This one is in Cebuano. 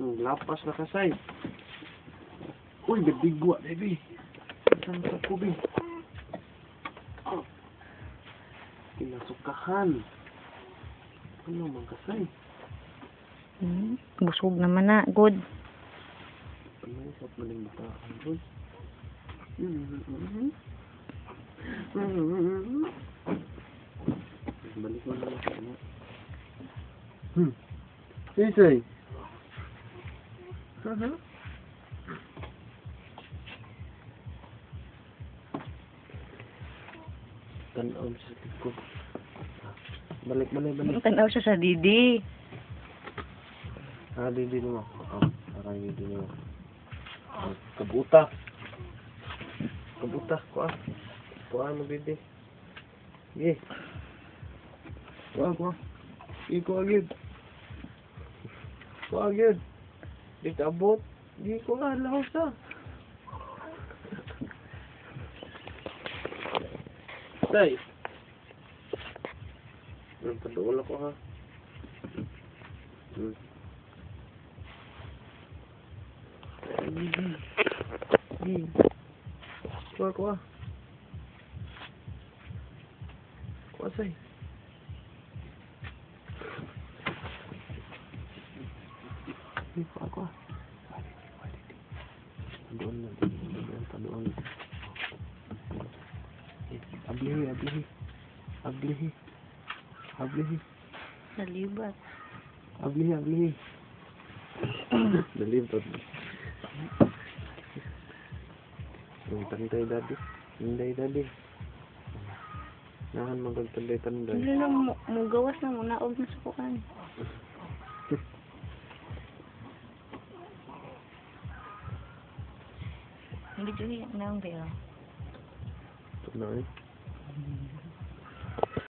Lapas na kasay. Uy, gadigwa, baby. Saan sa kubi? Kinasukahan. Ano man kasay? Busog naman na. Good. Ano sa maling butaan doon? Balik mo na lang sa ano. Sisay. Tanaw sa likod. Ah, balik, balik, balik. Tanaw siya sa Didi. Ah, di, di mo. Oh, parang di, di mo. Oh, kabuta. Kabuta, kuha. Kuha mo, didi. Sige. Kuha, kuha. Sige, kuha, gid. Kuha, gid. Di abot. Di, kuha, laos ah. Tay. Paduol ako ha. Kuha, kuha. Kuha, say. Sige, kuha, kuha. Kuha, didi, kuha, didi. Paduol na, paduol, paduol. Eh, ablihi, ablihi. Ablihi. Ablihi. Nalibat. Ablihi, ablihi. Nalibot. Yung tanday daddy. Tanday daddy. Nahan magagtanday tanday. Hindi na mo, mugawas na muna og nasukuan. Hindi dyan naong pero. Ito na eh.